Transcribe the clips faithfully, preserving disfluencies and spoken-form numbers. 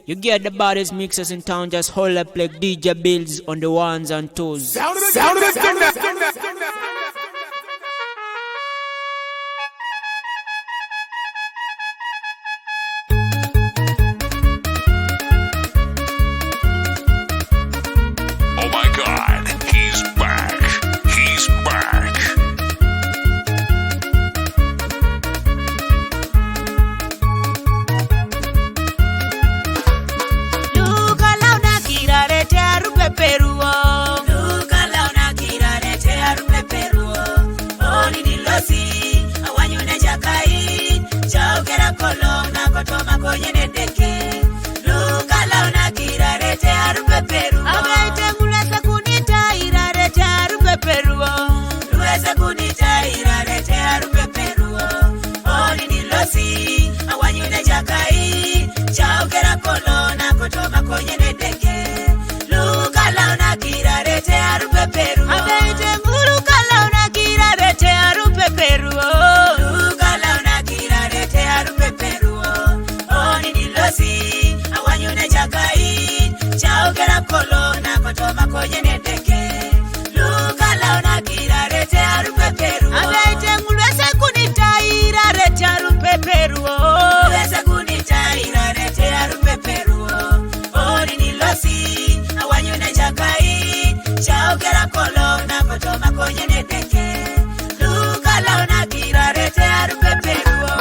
You get the baddest mixers in town, just hold up like D J Bills on the ones and twos. Sound of the, sound of the, sound of the, sound of the. Oh my God, he's back. He's back. Luka launa kirare te arupe peruo. Luka launa kirare te arupe peruo. Oni ni losi, awanyu ne jakai. Chao kera kolona kotoma konye ne deke. Luka launa kirare te arupe peruo. Abeite ngulese kunita irare te arupe peruo. Luese kunita irare te arupe peruo. Oni ni losi, awanyu ne jakai. Chao kera kolona kotoma konye ne deke. Luka launa kirare te arupe peruo. Abeite ngulu ka launa kirare te arupe peruo. Luka launa kirare te arupe peruo. Oni ni losi, awanyu ne jakai. Chao kera kolona kotoma konye ne deke. Luka launa kirare te arupe peruo. Abeite ngulu ese kunita irare te arupe peruo. Ese kunita irare te arupe peruo. Oni ni losi, awanyu ne jakai. Chao kera kolona kotoma konye ne deke. Luka launa kirare te arupe peruo.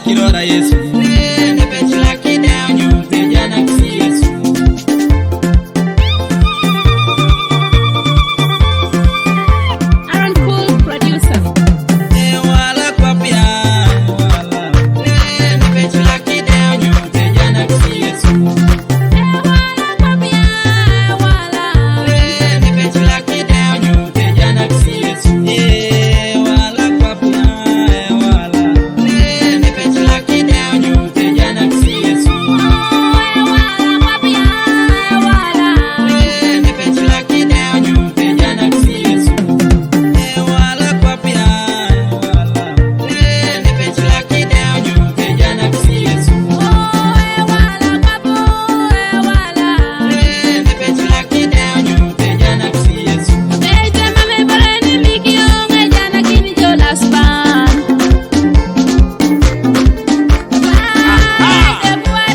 Kirora Yesu. Aaron Cool, producer.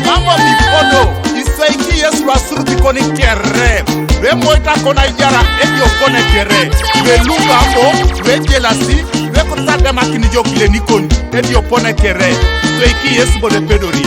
Mambo bifodo, isweiki Yesu lwa surupi koni kere. Lwe moita kona yara, edio kone kere. Lwe lugambo, lwe jelasi, lwe kutsa dema kini jo kile ni koni, edio pone kere. Isweiki Yesu bode pedori.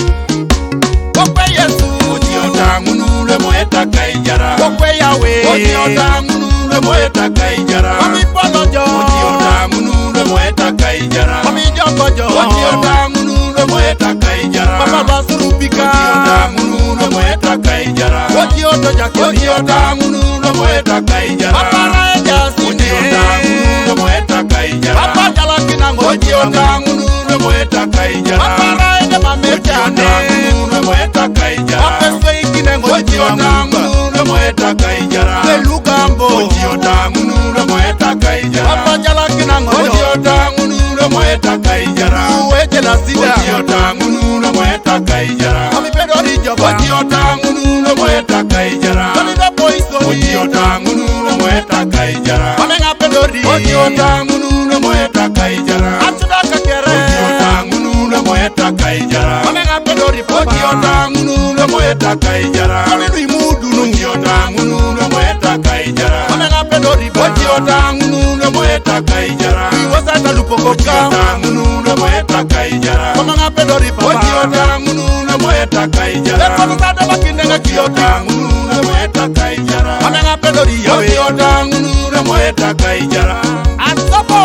Kokwe Yesu. Oti ota ngunu lwe moita kai yara. Kokwe Yahweh. Oti ota ngunu lwe moita kai yara. Mami polo jo. Oti ota ngunu lwe moita kai yara. Mami joko jo. Oti ota ngunu lwe moita kai yara. Papa lwa surupika. Oti ota ngunu lwe moita kai yara. Oti oto jake. Oti ota ngunu lwe moita kai yara. Papa na eja sine. Oti ota ngunu lwe moita kai yara. Papa jala kinango. Oti ota ngunu lwe moita kai yara. Papa na eja mameta. Oti ota ngunu lwe moita kai yara. Papa sweiki nengo. Oti ota ngunu lwe moita kai yara. Lwe lugambo. Oti ota ngunu lwe moita kai yara. Papa jala kinango. Oti ota ngunu lwe moita kai yara. Uwe jela sida. Oti ota ngunu lwe moita kai yara. Mami pedori joba. Oti ota ngunu lwe moita kai yara. Mami da poison. Oti ota ngunu lwe moita kai yara. Mami nga pedori. Oti ota ngunu lwe moita kai yara. Asuda kakere. Oti ota ngunu lwe moita kai yara. Mami nga pedori papa. Oti ota ngunu lwe moita kai yara. Mami lui mudu nu. Oti ota ngunu lwe moita kai yara. Mami nga pedori papa. Oti ota ngunu lwe moita kai yara. Iwasa talupo koka. Oti ota ngunu lwe moita kai yara. Mami nga pedori papa. Oti ota ngunu lwe moita kai yara. Eko tata bakinde nga kiota ngunu lwe moita kai yara. Mami nga pedori Yahweh. Oti ota ngunu lwe moita kai yara. Asopo.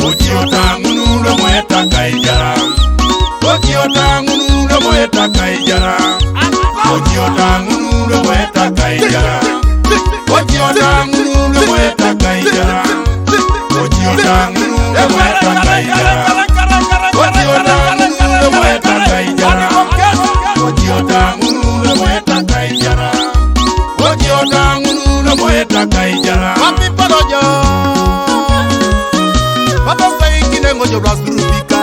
Oti ota ngunu lwe moita kai yara. Oti ota ngunu lwe moita kai yara. Oti ota ngunu lwe moita kai yara. Oti ota ngunu lwe moita kai yara. Oti ota ngunu lwe moita kai yara. Oti ota ngunu lwe moita kai yara. Oti ota ngunu lwe moita kai yara. Oti ota ngunu lwe moita kai yara. Papi polojo. Papa sweiki nengo jo blas grupika.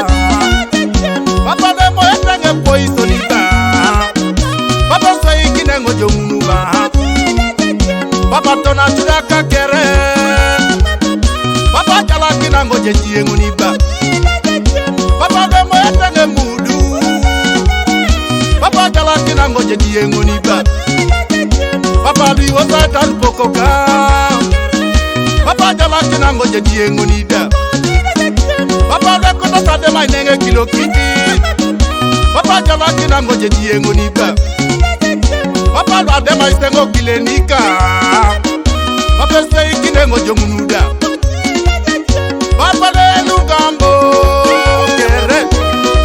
Papa de moita nge poison ita. Papa sweiki nengo jo ngunu ba. Papa tona suda kakere. Papa jala kinango je jiengo ni ba. Papa de moita nge mudu. Papa jala kinango je jiengo ni ba. Papa lui wasa talupo koka. Papa jala kinango je jiengo ni da. Papa de kota sade mai nenge kilo kiti. Papa jala kinango je jiengo ni ba. Papa lwa dema isengo kilenika. Papa sweiki nengo jo ngunu da. Papa de lugambo kere.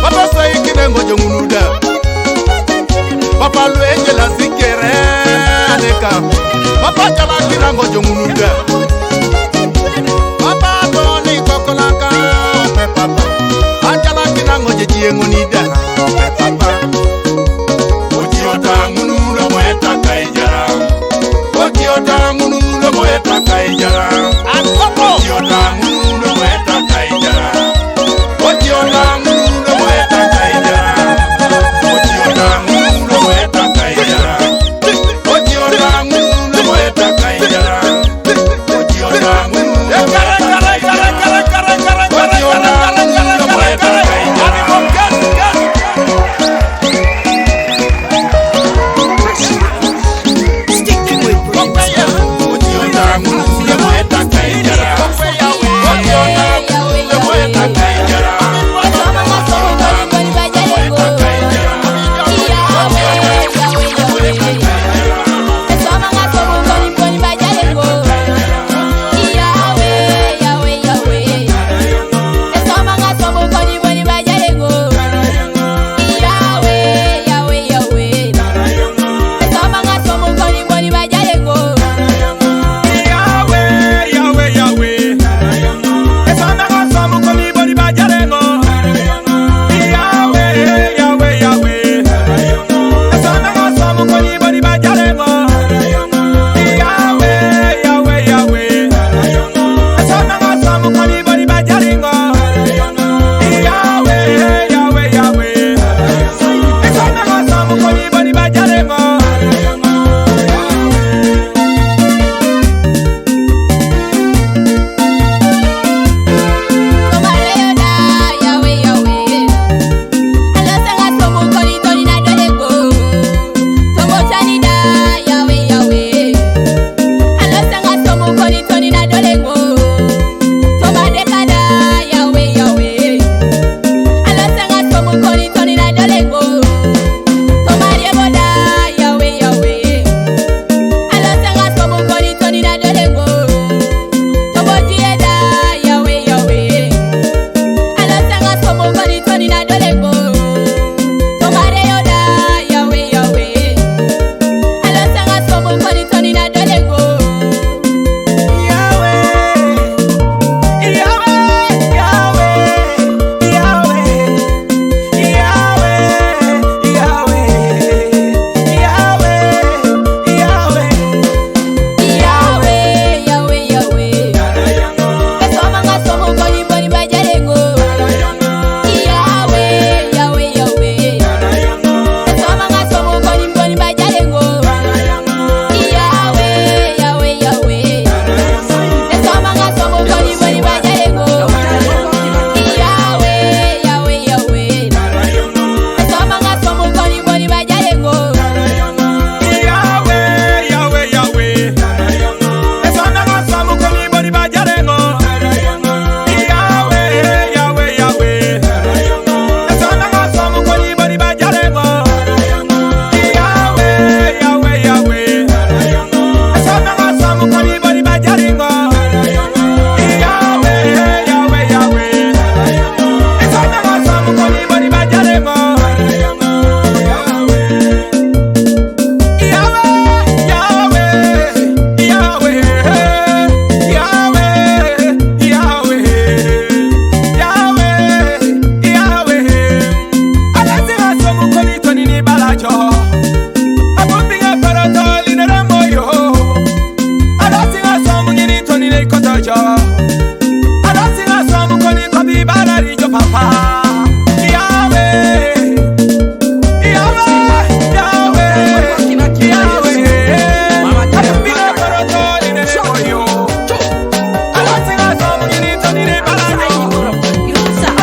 Papa sweiki nengo jo ngunu da. Papa lwe jela sikere aneka. Papa jala kinango jo ngunu da. Papa toni kokolaka. Pe papa. Ajala kinango je jiengo ni da. Pe papa. Oti ota ngunu lwe moita kai yara. Oti ota ngunu lwe moita kai yara. Asopo. Oti ota ngunu lwe moita kai yara. Oti ota ngunu lwe moita kai yara. Oti ota ngunu lwe moita kai yara. Oti ota ngunu lwe moita kai yara.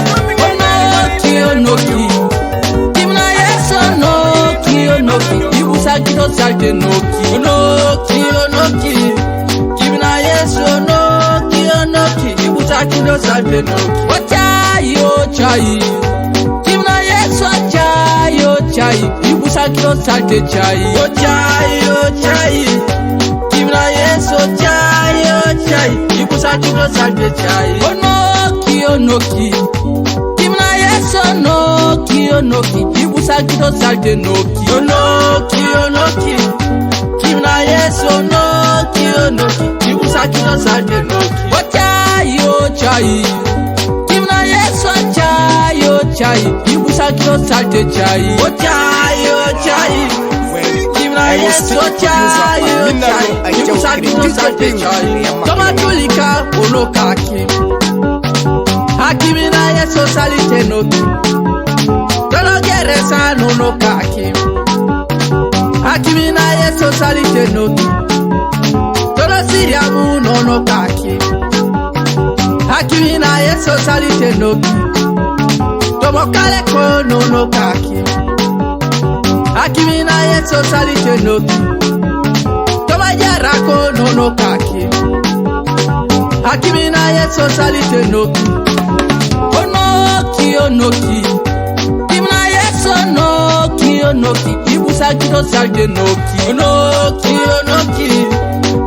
Onoki, onoki. Kimina Yesu onoki, onoki. Ibusa kito salte noki. Onoki, onoki. Kimina Yesu onoki, onoki. Ibusa kito salte noki. Ochai, ochai. Kimina Yesu ochai, ochai. Ibusa kito salte chai. Ochai, ochai. Kimina Yesu ochai, ochai. Ibusa kito salte chai. Onoki, onoki. Kimina Yesu onoki, onoki. Ibusa kito salte noki. Onoki, onoki. Kimina Yesu onoki, onoki. Ibusa kito salte noki. Ochai, ochai. Kimina Yesu ochai, ochai. Ibusa kito salte chai. Ochai, ochai. Kimina Yesu ochai, ochai. Ibusa kito salte chai. Toma tulika, onokaki. Akimina Yesu salite noki. Tolo geresa nonokaki. Akimina Yesu salite noki. Tolo siriamu nonokaki. Akimina Yesu salite noki. Tomo kaleko nonokaki. Akimina Yesu salite noki. Tomo jarako nonokaki. Akimina Yesu salite noki. Onoki, onoki. Kimina Yesu onoki, onoki. Ibusa kito salte noki. Onoki, onoki.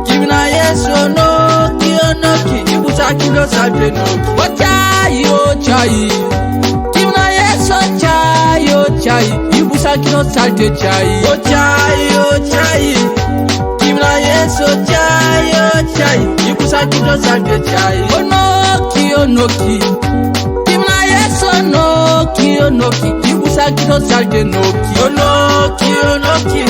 Kimina Yesu onoki, onoki. Ibusa kito salte noki. Ochai, ochai. Kimina Yesu ochai, ochai. Ibusa kito salte chai. Ochai, ochai. Kimina Yesu ochai, ochai. Ibusa kito salte chai. Onoki, onoki. Kimina Yesu onoki, onoki. Ibusa kito salte noki. Onoki, onoki.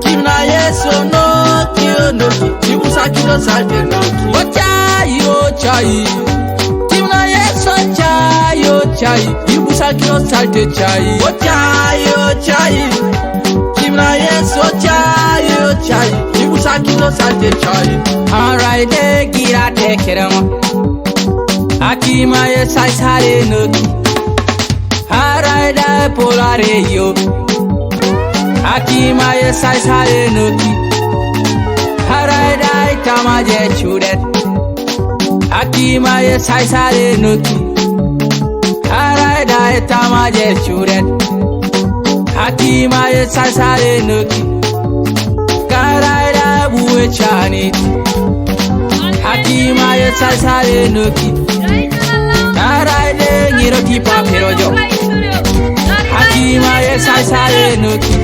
Kimina Yesu onoki, onoki. Ibusa kito salte noki. Ochai, ochai. Kimina Yesu ochai, ochai. Ibusa kito salte chai. Ochai, ochai. Kimina Yesu ochai, ochai. Ibusa kito salte chai. Alright, eh, gira te keremo. Akima ye sai sale noki. Alright, eh, polare yo. Akima ye sai sale noki. Alright, eh, tamaje chudet. Akima ye sai sale noki. Alright, eh, tamaje chudet. Akima ye sai sale noki. Karaida buwe chanit. Akima ye sai sale noki. Karaide ngiro ki papiro jo. Akima ye sai sale noki.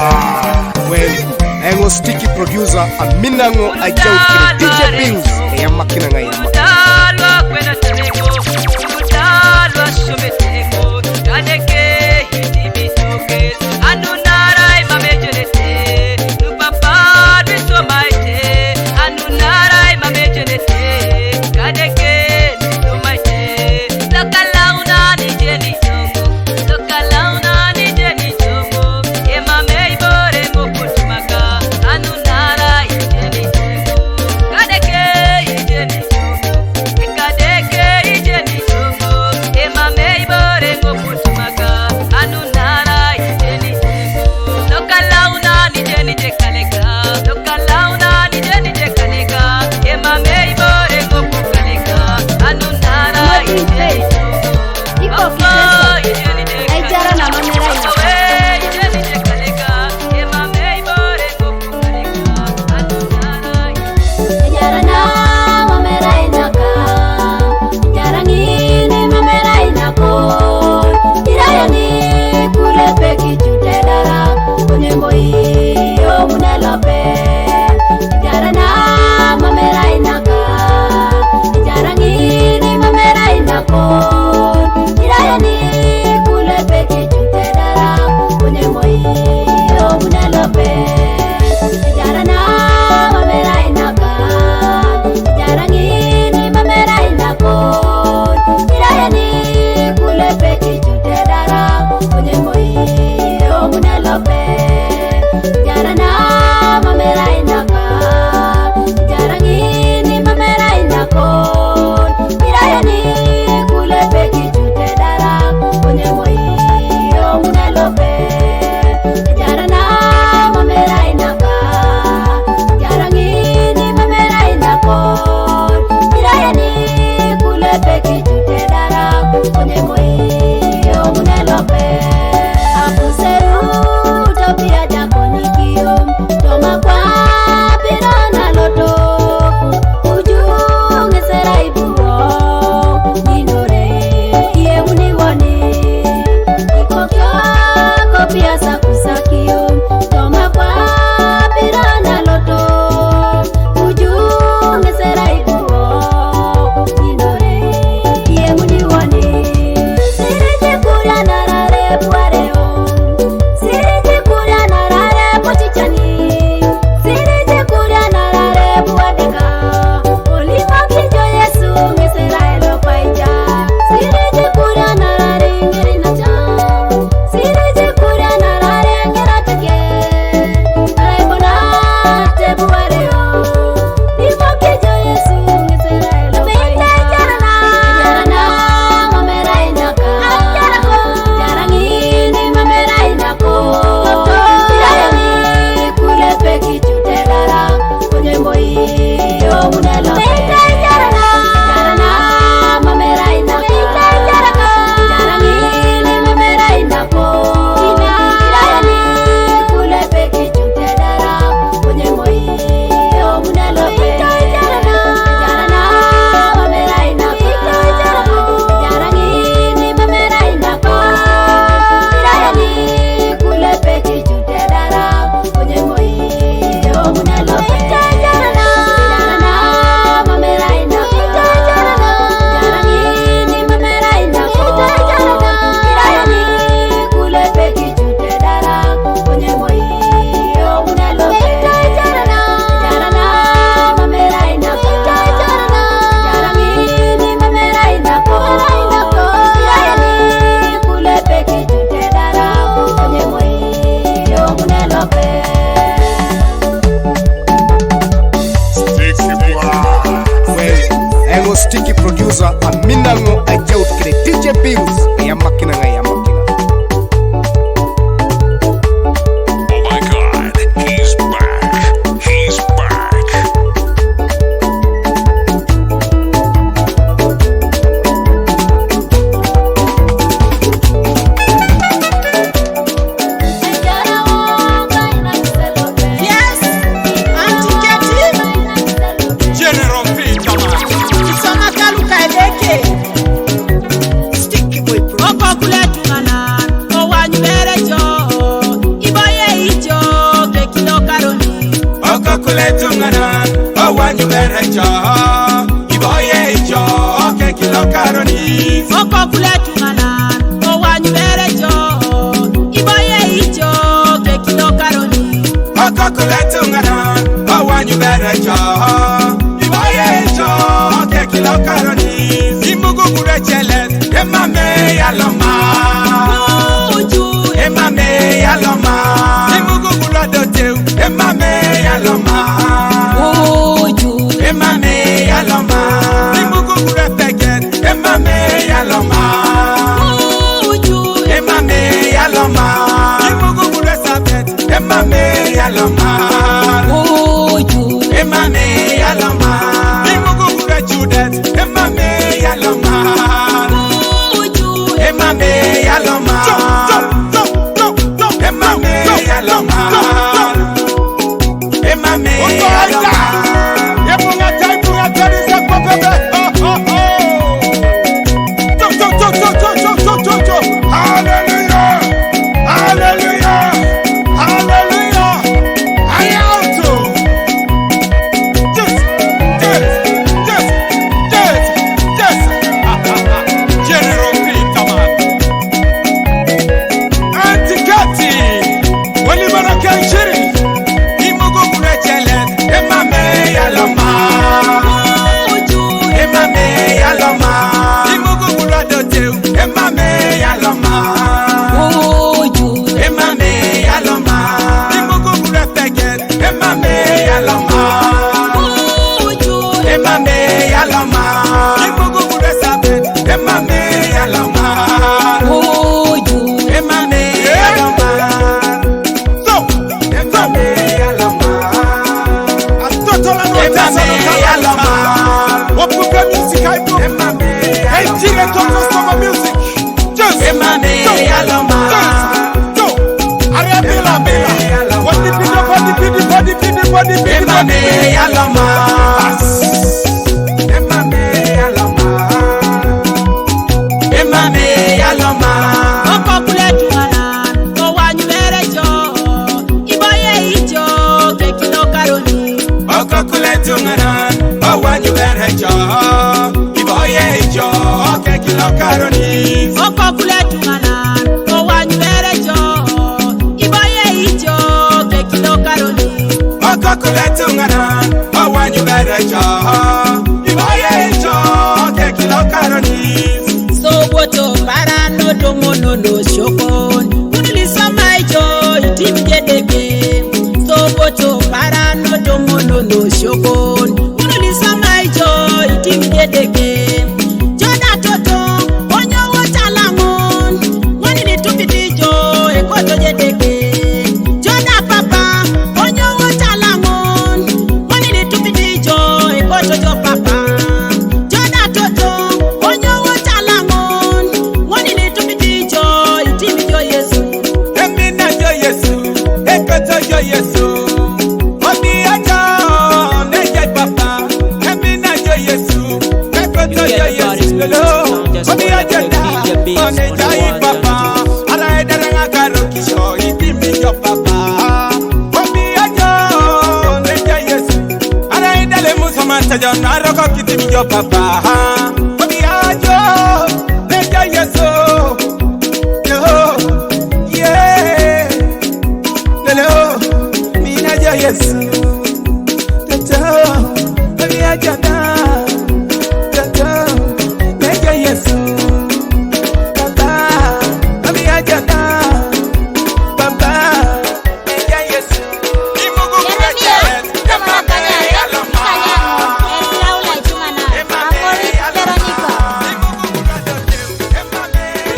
Well, eng o Sticky producer, amina ngo a jaw kre D J Bills, e ya makina nga ya makina. Well, eng o Sticky producer, amina ngo a jaw kre D J Bills, e ya makina nga ya makina. Oh my God, he's back. He's back. Yes, Auntie Katie, General Peter, Isama Kaluka Eleke. Sticky Berecho, iboye icho, ke kilo karoni. Oko kule tungana, owany berecho, iboye icho, ke kilo karoni. Oko kule tungana, owany berecho, iboye icho, ke kilo karoni. Imugu kule chelet, emame yaloma. Uju. Emame yaloma. Imugu kule doteu, emame yaloma. Uju. Emame yaloma. Imugu kule peket, emame yaloma. Uju. Emame yaloma. Imugu kule sabet, emame yaloma. Uju. Emame yaloma. Imugu kule chudet, emame yaloma. Uju. Emame yaloma. Cho, cho, cho, cho, cho. Emame yaloma. Emame yaloma. Hallelujah. Hallelujah. Hallelujah. Ayautu. Yes. Yes. Yes. Yes. Yes. General Peter, man. Auntie Katy, Oliver Kenshiri, Imugu Kurechelet, Emame Yaloma. Uju. Emame Yaloma. Imugu Kuradoteu, Emame Yaloma. Uju. Emame Yaloma. Imugu Kurepeget, Emame Yaloma. Uju. Emame Yaloma. Imugu Kuresabet, Emame Yaloma. Uju. Emame Yaloma. So, Emame Yaloma. Atotola no Emame Yaloma. Opuka music, I put. Emame Hey, Yaloma. Tire Toto Soma music. Just Emame go. Yaloma. Just go. Are bila bila. Emame Yaloma. Body pidi, body pidi, body pidi, body pidi. Emame Yaloma. Emame Yaloma. Emame Yaloma. Oko kule tungana, owany berecho. Iboye icho, ke kilo karoni. Oko kule tungana, owany berecho. Iboye icho, ke kilo karoni. Oko kule tungana, owany berecho. Iboye icho, ke kilo karoni. Oko kule tungana, owany berecho. Iboye icho, ke kilo karoni. Soboto para no domo no no shokon. Unuli samai jo itim jedege. Soboto para no domo no no shokon. Unuli samai jo itim jedege. Joda toto, onyo wo talangon. Wani ni tupiti jo, ekoto jedege. Joda papa, onyo wo talangon. Wani ni tupiti jo, ekoto jo papa. Joda toto, onyo wo talangon. Wani ni tupiti jo, itimi jo Yesu. Emina jo Yesu, ekoto jo Yesu. Obi ajo, ne je papa. Emina jo Yesu, ekoto jo Yesu. Lolo, obi ajo da, one jai papa. Ara edara nga karo kisho, itimi jo papa. Obi ajo, ne je Yesu. Ara edale muso manta jo, na roko kitimi jo papa. Obi ajo, ne je Yesu. Yo, yeah. Lolo, mina jo Yesu. Toto, obi ajo da. Toto, ne je Yesu. Papa, obi ajo da. Papa, ne je Yesu. Yeremia, kama kanya, kanya, eh, Laula Jumana, Amori, Veronica.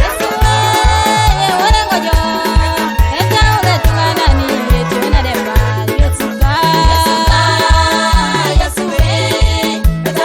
Yesu, eh, ore ngojo, eh, Laula Jumana ni, eh, Jumana Demba, Yesu ba. Yesu ba, Yesu eh.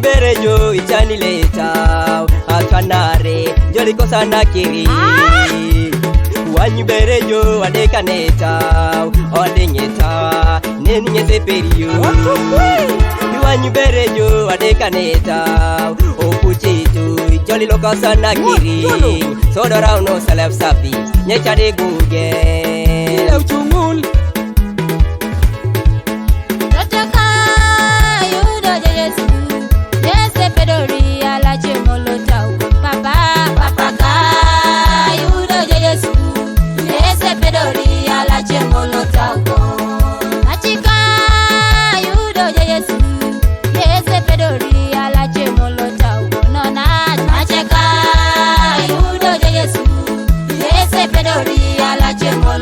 Berejo ichani leta atwanare joli kosa nakiri. Wanyu berejo adeka neta odingeta nen nyese perio. Wanyu berejo adeka neta opuchitu joli lokosa nakiri. Sodora uno selef sapi nyechade guge. Ile uchungul. Nataka yudo je Yesu, Yesu pedori ala chemolo tauko. Papa, papa ka yudo je Yesu, Yesu pedori ala chemolo tauko. Achika yudo je Yesu, Yesu pedori ala chemolo tauko. Nona achika yudo je Yesu, Yesu pedori ala chemolo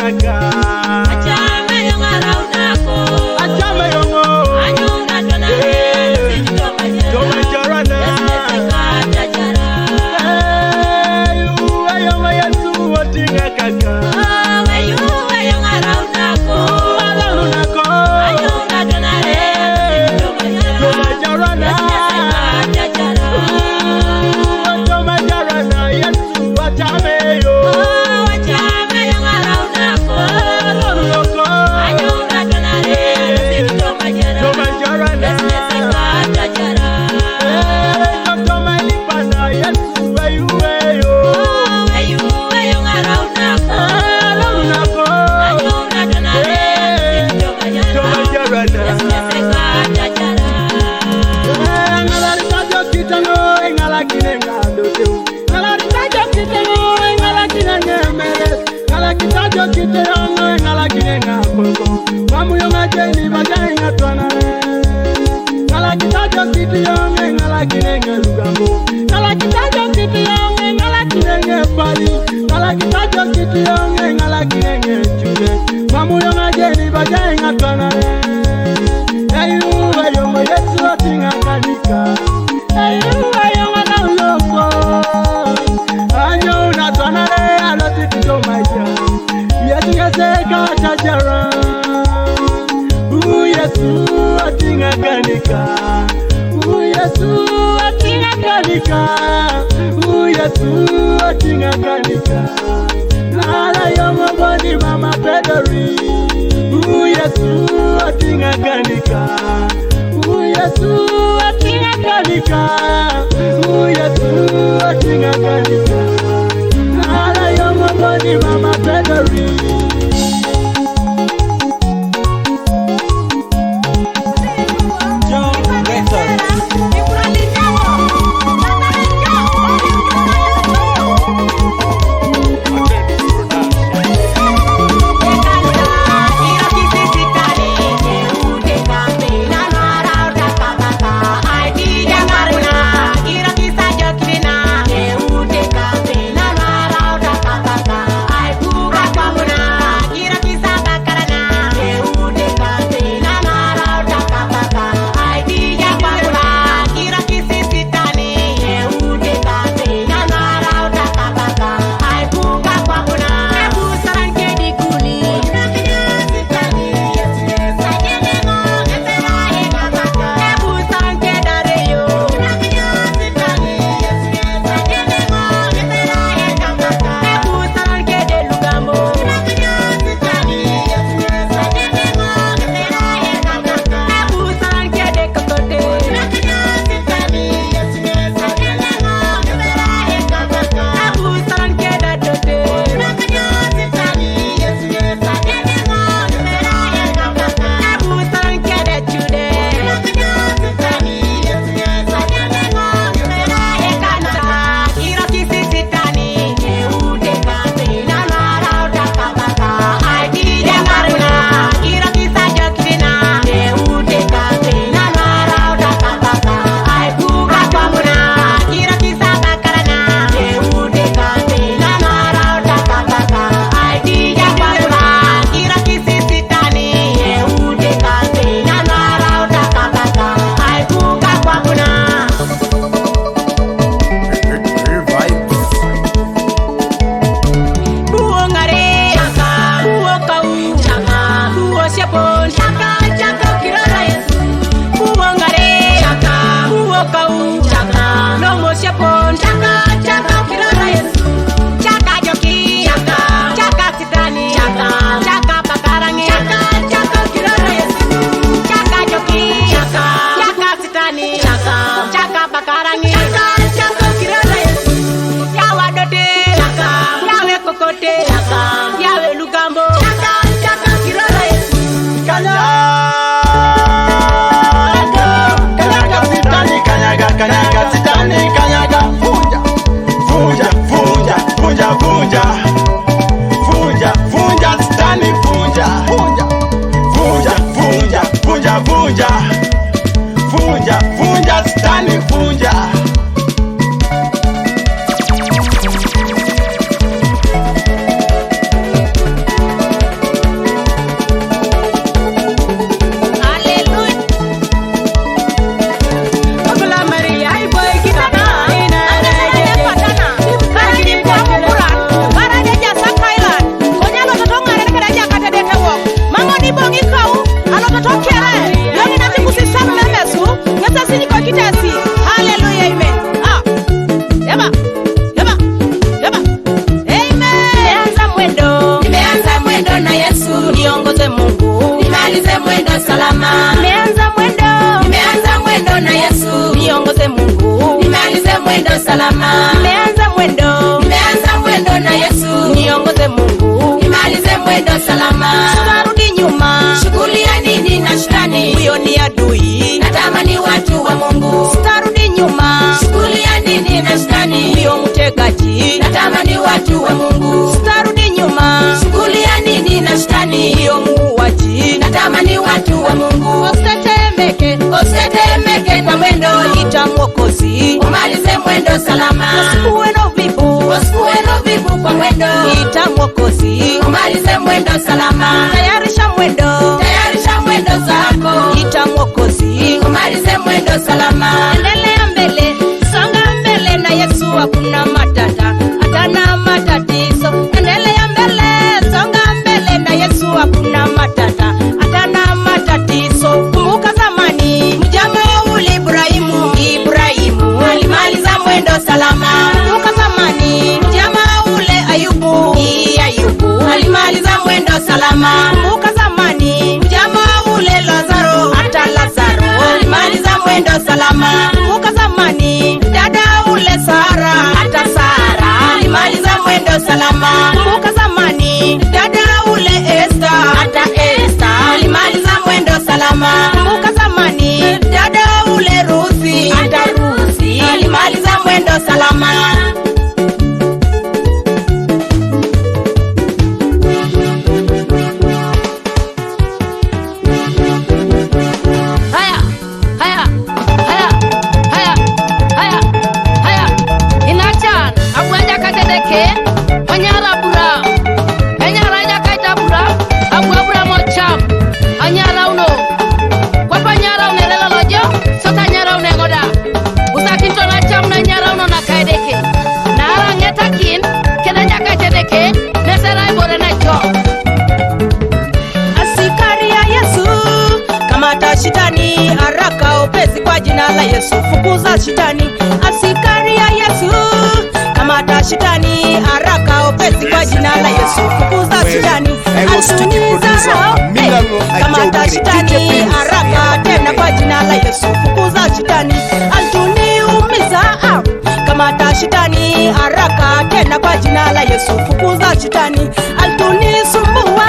Achame yongo. Achame yongo. Anyonga tonare. Toma jarana. Hey, uwe yongo Yesu otinga kaka. Uwe yongo raunako. Raunako. Anyonga tonare. Toma jarana. Toma jarana Yesu. Ngala kita jo kitengo, ngala kinenge mere. Ngala kita jo kitengo, ngala kinenge koko. Mamu yonga jeni bagai ngatwana. Ngala kita jo kitengo, ngala kinenge lugambo. Ngala kita jo kitengo, ngala kinenge pali. Ngala kita jo kitengo, ngala kinenge chule. Mamu yonga jeni bagai ngatwana. Ayu, ayu, Yesu otinga kanika. Ayo, ayo, ngana uloko. Anyo, una tonare, alo titi tomaja. Yesu yese kata jara. U Yesu otinga kanika. U Yesu otinga kanika. U Yesu otinga kanika. Nala yongo boni mama pedori. U Yesu otinga kanika. U Yesu otinga kanika. U Yesu otinga kanika. Nala yongo boni mama pedori. Salama. Nimeanza mwendo. Nimeanza mwendo na Yesu. Niongoze Mungu. Nimalize mwendo salama. Sitarudi nyuma. Shughuli ya nini na shetani? Huyo ni adui. Natamani watu wa Mungu. Sitarudi nyuma. Shughuli ya nini na shetani? Huyo mtegaji. Natamani watu wa Mungu. Sitarudi nyuma. Shughuli ya nini na shetani? Huyo muuaji. Natamani watu wa Mungu. Usitetemeke. Usitetemeke kwa mwendo. Ita Mwokozi. Umalize mwendo salama. Usikuwe na uvivu. Usikuwe na uvivu kwa mwendo. Ita Mwokozi. Umalize mwendo salama. Tayarisha mwendo. Tayarisha mwendo zako. Ita Mwokozi. Umalize mwendo salama. Endelea mbele. Songa mbele na Yesu, hakuna matata. Hata na matatizo. Endelea mbele. Songa mbele na Yesu, hakuna matata. Hata na matatizo. Kumbuka zamani, mjama ule Ibrahimu. Ibrahimu alimaliza mwendo salama. Kumbuka zamani, mjama ule Ayubu. Ni Ayubu alimaliza mwendo salama. Kumbuka zamani, mjama ule Lazaro. Hata Lazaro alimaliza mwendo salama. Kumbuka zamani, dada ule Sara. Hata Sara alimaliza mwendo salama. Kumbuka zamani, dada ule Esther. Hata Esther alimaliza mwendo salama. Kumbuka zamani, dada ule Ruthi. Hata Ruthi alimaliza mwendo salama. Haya, haya, haya, haya, haya, haya. Inachan, abu aja kaja deke, anyara bura. Anyara aja kaja bura, abu abura mo cham. Anyara uno. Kwa pa anyara une lelo lojo, sota anyara une goda. Usa kinto na cham na anyara uno na kaja deke. Na ara ngeta kin, kena aja kaja deke, nesera ibore na jo. Askari ya Yesu, kamata shetani haraka upesi kwa jina la Yesu, fukuza shetani. Askari ya Yesu, kamata shetani haraka upesi kwa jina la Yesu, fukuza shetani. Altuni zarau, eh, kamata shetani haraka tena kwa jina la Yesu, fukuza shetani. Altuni umiza, ah, kamata shetani haraka tena kwa jina la Yesu, fukuza shetani. Altuni sumbua,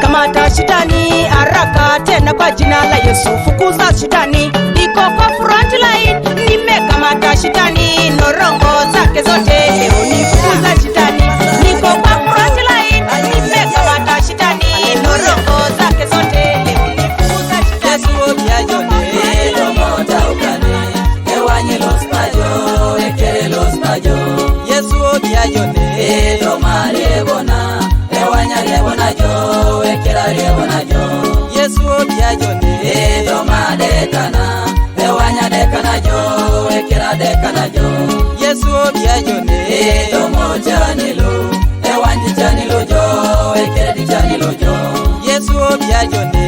kamata shetani haraka tena kwa jina la Yesu, fukuza shetani. Niko kwa front line, nimekamata shetani, norongo zake zote leo nifukuza shetani. Niko kwa front line, nimekamata shetani, norongo zake zote leo nifukuza shetani. Yesu obiajone, domo taukane, ewanye los pajo, ekere los pajo. Yesu obiajone, domo ariebona, ewanya ariebona jo, ekere ariebona jo. Yesu obiajone, domo adekana, ewanya adekana jo, ekere adekana jo. Yesu obiajone, domo chanilo, ewanji chanilo jo, ekere di chanilo jo. Yesu obiajone,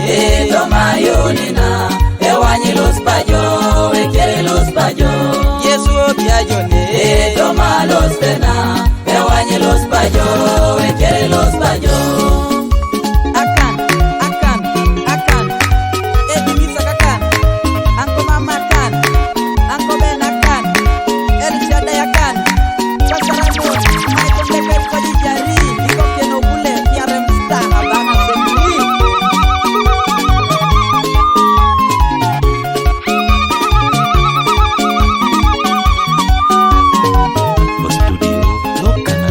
domo ayunina, ewanyi los pajo, ekere los pajo. Yesu obiajone, domo los tena, ewanyi los pajo, ekere los pajo. Akan, akan, akan. Edi misa kakan. Anko mama kan. Anko ben akan. El Shaddai akan. Pasarano. Michael David Kodi Jari. Iko pieno bule. P R M star. Abana sentri. Studio Lokana.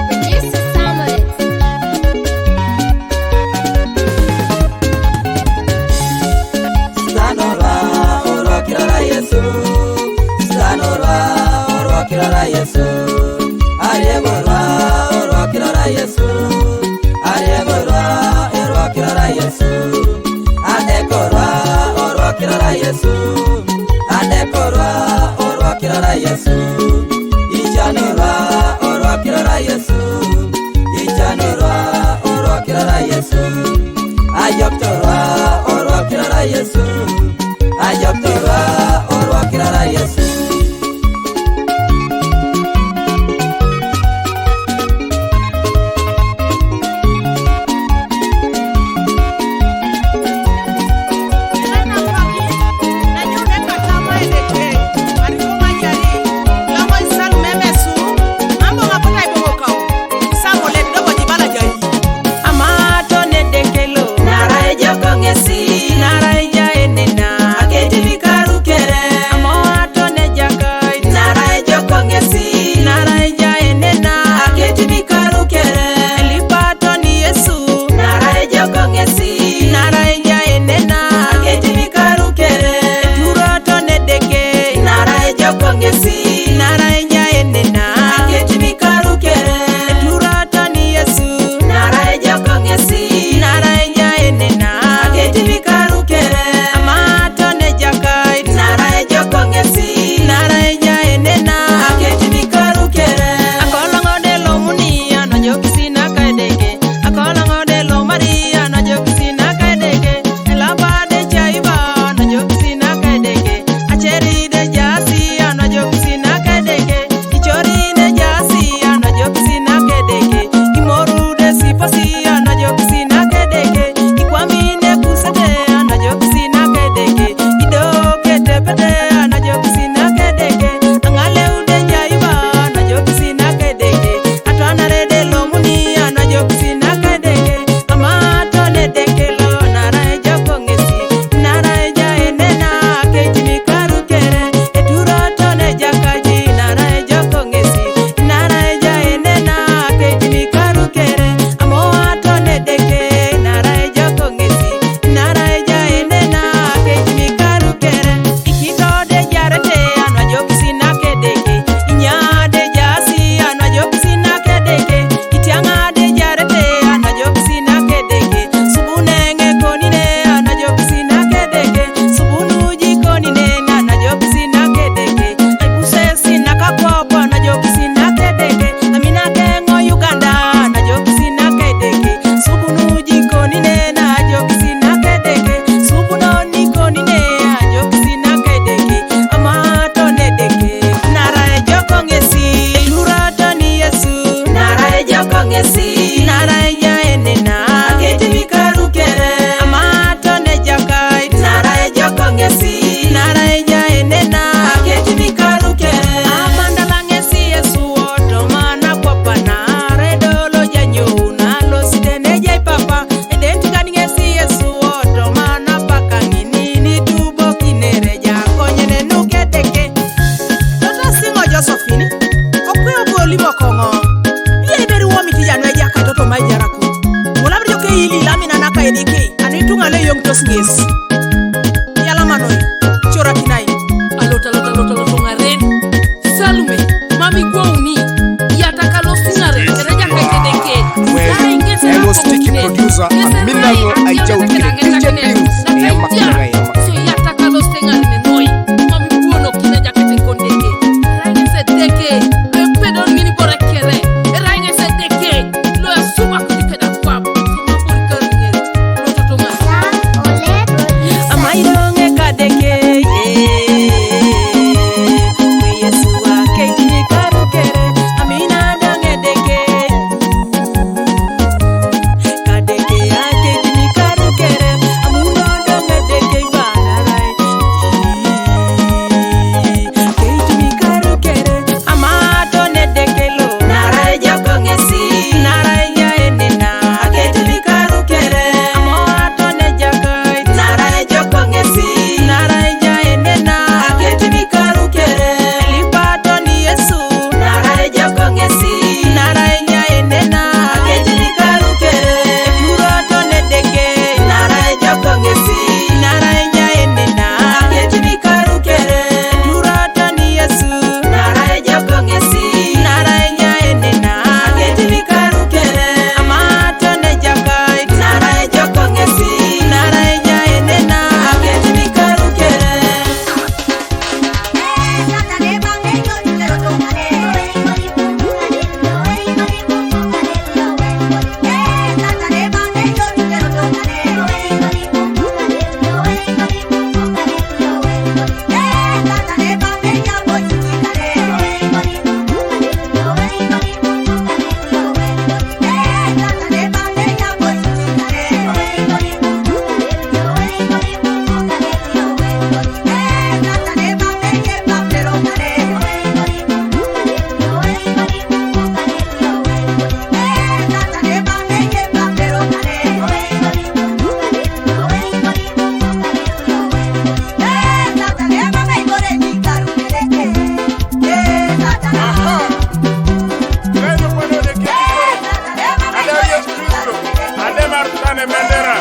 Producer Samuel. Sitanolwa olwakira lwa Yesu. Sitanolwa olwakira lwa Yesu. Aliegolwa olwakira lwa Yesu. Aliegolwa olwakira lwa Yesu. Adekolwa olwakira lwa Yesu. Adekolwa olwakira lwa Yesu. Ichanolwa olwakira lwa Yesu. Ichanolwa olwakira lwa Yesu. Ayoktorwa olwakira lwa Yesu. Ayoktorwa olwakira lwa Yesu. Le yong tos nges. Yala manoi. Chora kinai. Alota, lota, lota, lota, ngaren. Salume, mami gwoni. Yata kalo singare, kereja kaitedeke. Well, I was sticky producer, Minalo Ajau Kire, D J Bills, Yama Kire, Yama. So yata kalo singare ne noi. Mami gwoni kina jakete kondeke. Raine se deke. Pedon mini bora kere. Raine se deke. Lo ya suba kuti peda kwab. Sima bori kere. Lo totonga. Amaidonge kadeke, eh. Yesu ake jini karukere, amina dange deke. Kadeke ake jini karukere, amuno dange deke banarai. Ake jini karukere, Amato ne dekelo. Nara e jako ngesi. Nara e ja enena. Aketi mikaru kere. Amato ne jakai. Nara e jako ngesi. Nara e ja enena. Aketi mikaru kere. Lipato ni Yesu. Nara e jako ngesi. Nara e ja enena. Aketi mikaru kere. Turato ne deke. Nara e jako ngesi. Nara e ja enena. Aketi mikaru kere. Turato ni Yesu. Nara e jako ngesi. Nara e ja enena. Aketi mikaru kere. Amato ne jakai. Nara e jako ngesi. Nara e ja enena. Aketi mikaru kere. Aha. Kristo, ade Yesu Kristo, ade mar tane bendera.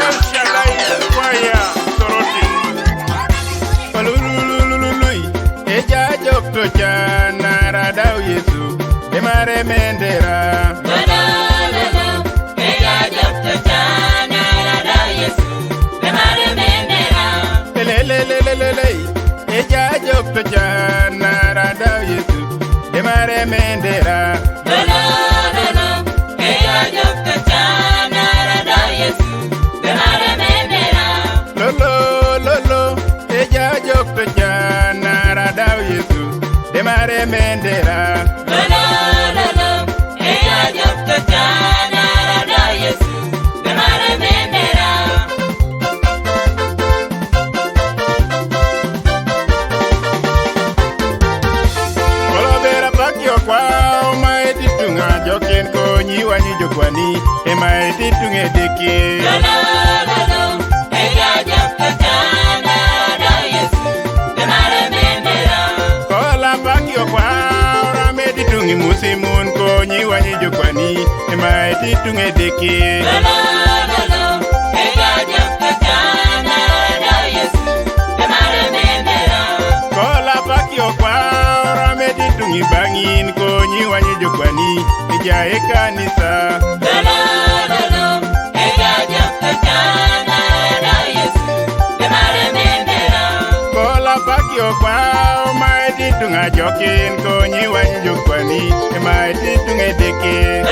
El Shaddai, kwaya, Soroti. Palulululului, eja jok to jana rada Yesu, emare mendera. Lelelelelelele, eja jok to jana rada Yesu, emare mendera. Lolo, lolo, eja jok to jana rada Yesu, emare mendera. Lolo, lolo, eja jok to jana rada Yesu, emare mendera. Kolobera pakio kwa, oma etitunga joken konyi wanyi jokwani, ema etitunge deke. Kola pakio kwa, ora medi tungi musimun konyi wanyi jokwani, ema etitunge deke. Kola pakio kwa, ora medi tungi bangin konyi wanyi jokwani, ija e kanisa. Kola pakio kwa, oma etitunga jokin konyi wanyi jokwani, ema etitunge deke.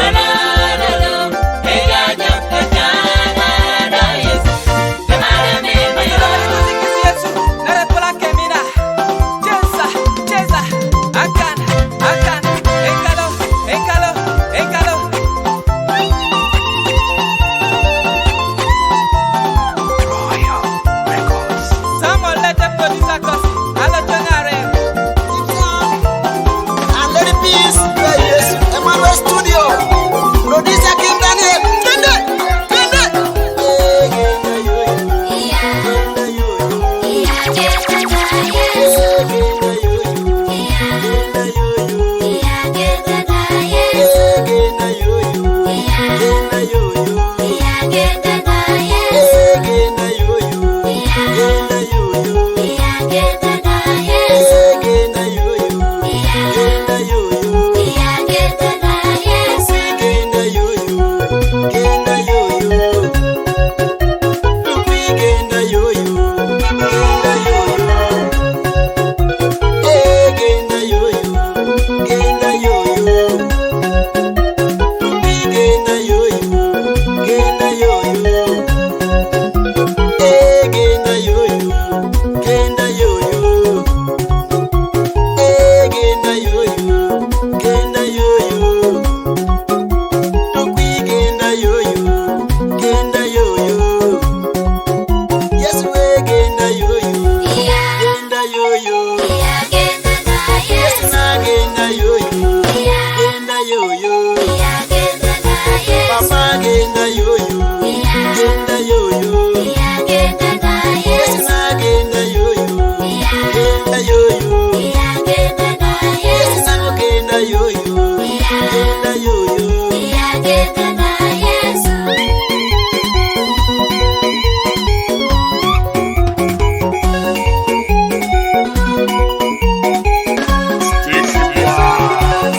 Samuel, let the producer cause. Hello, Tonare. And Lady Peace, yes, Emmanuel Studio. Producer King.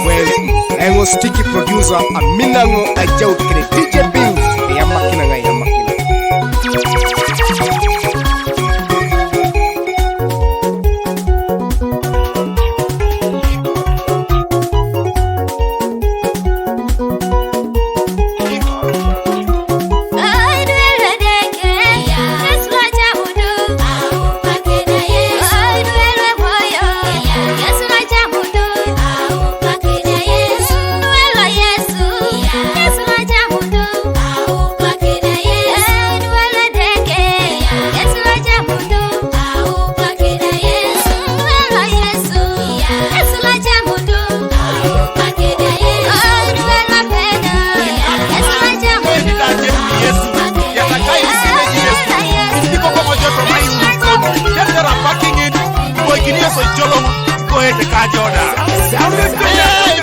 Well, eng' o Sticky producer, Aminang'o Ajaut kene D J Bills. Yamakina ngai, yamakina.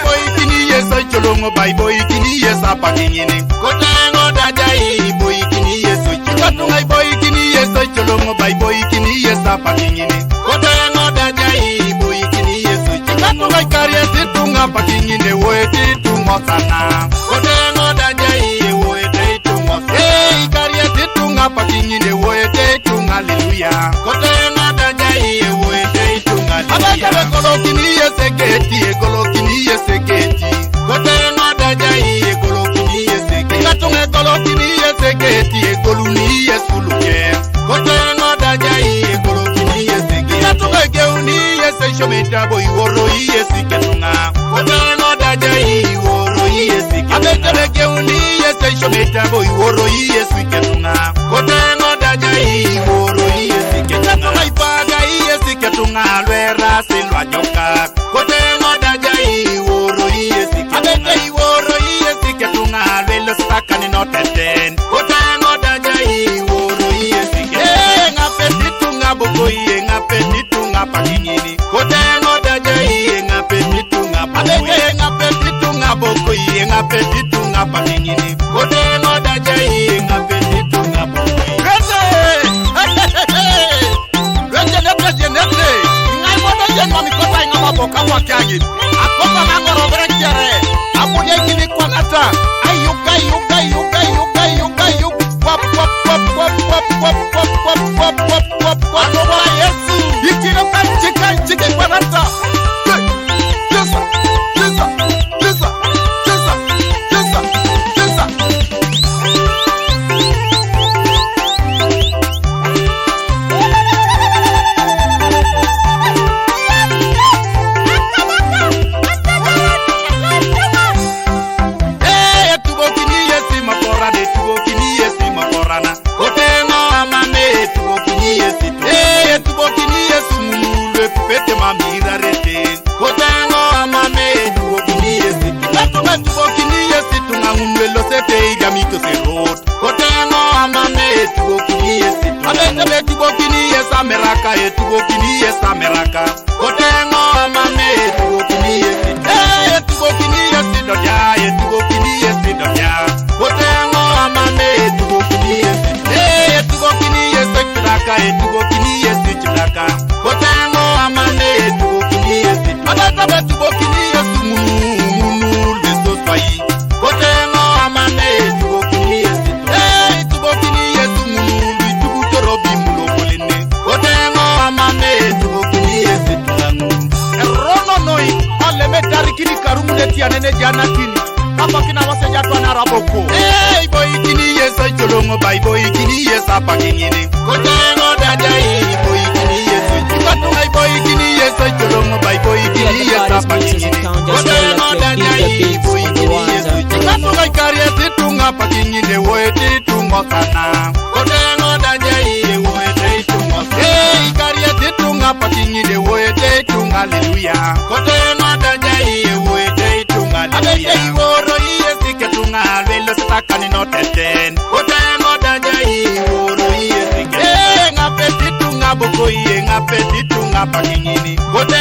Boikini Yesu cholongo bai, boikini Yesu apakinyini. Kotengo dajai, boikini Yesu cholongo bai, boikini Yesu cholongo bai, boikini Yesu apakinyini. Kotengo dajai, boikini Yesu cholongo bai, karieti tunga apakinyini, woeti tungo sana. Kotengo dajai, woeti tungo. Hey, karieti tunga apakinyini, woeti tunga, hallelujah. Kotengo dajai, woeti tunga, hallelujah. Abetele kolokini Yesu keti, kolokini Yesu keti. Kotengo dajai, kolokini Yesu keti. Katunga kolokini Yesu keti, koluni Yesu luke. Kotengo dajai, kolokini Yesu keti. Katunga geuni Yesu shometa boi, woro Yesu ketunga. Kotengo dajai, woro Yesu ketunga. Abetele geuni Yesu shometa boi, woro Yesu ketunga. Kotengo dajai, woro Yesu ketunga. Katunga ipaga Yesu ketunga, lwera silwa nyoka. Kotengo dajai, woro Yesu ketunga. Abetele woro Yesu ketunga, lwelo sakani no teten. Kotengo dajai, woro Yesu ketunga. Eh, ngapeti tunga boko ye, ngapeti tunga apakinyini. Kotengo dajai, ngapeti tunga boko ye, ngapeti tunga boko ye, ngapeti tunga apakinyini. Kotengo dajai, ngapeti tunga boko ye. Rete! Rete, rete, rete, rete. Ngai modo yen mami kota inga mabo kawa kyangi. Akota na ngoro bere kiare. Amudia ikini kwanata. Ayuka, ayuka, ayuka, ayuka, ayuka, ayuka. Wap, wap, wap. Ano wa Yesu. Ikiro kanchi, kanchi, kwanata. Yesu, Yesu, Yesu, Yesu, Yesu, Yesu. Eh, etubokini Yesu makorana, etubokini Yesu makorana. Kotengo amame, etubokini Yesu. Eh, etubokini Yesu mululwe pete mamirarete. Kotengo amame, etubokini Yesu. Katume tubokini Yesu, tungangunwe losete igamito serot. Kotengo amame, etubokini Yesu. Abete betubokini Yesu ameraka, etubokini Yesu ameraka. Kotengo amame, etubokini Yesu. Eh, etubokini Yesu dodia, etubokini Yesu dodia. Kotengo amame, etubokini Yesu. Eh, etubokini Yesu chidaka, etubokini Yesu chidaka. Kotengo amame, etubokini Yesu. Abata betubokini Yesu munu, munu, leso swai. Kotengo amame, etubokini Yesu. Eh, etubokini Yesu munu, itubu torobi mulo kolene. Kotengo amame, etubokini Yesu tulangu. Erono noi, aleme tarikini karumune tianene janakini. Apa kina wase jatwa na raboko. Hey, boikini Yesu cholongo bai, boikini Yesu apakinyini. Kotengo dajai, boikini Yesu. Ikatu ai boikini Yesu cholongo bai, boikini Yesu apakinyini. Kotengo dajai, boikini Yesu. Ikatu ai karieti tunga apakinyini, woeti tungo sana. Kotengo dajai, woeti tungo. Hey, karieti tunga apakinyini, woeti tunga, hallelujah. Kotengo dajai, woeti tunga, hallelujah. Abete iworo Yesu ketunga, lwelo sitakani no tete. apa nyini. Kote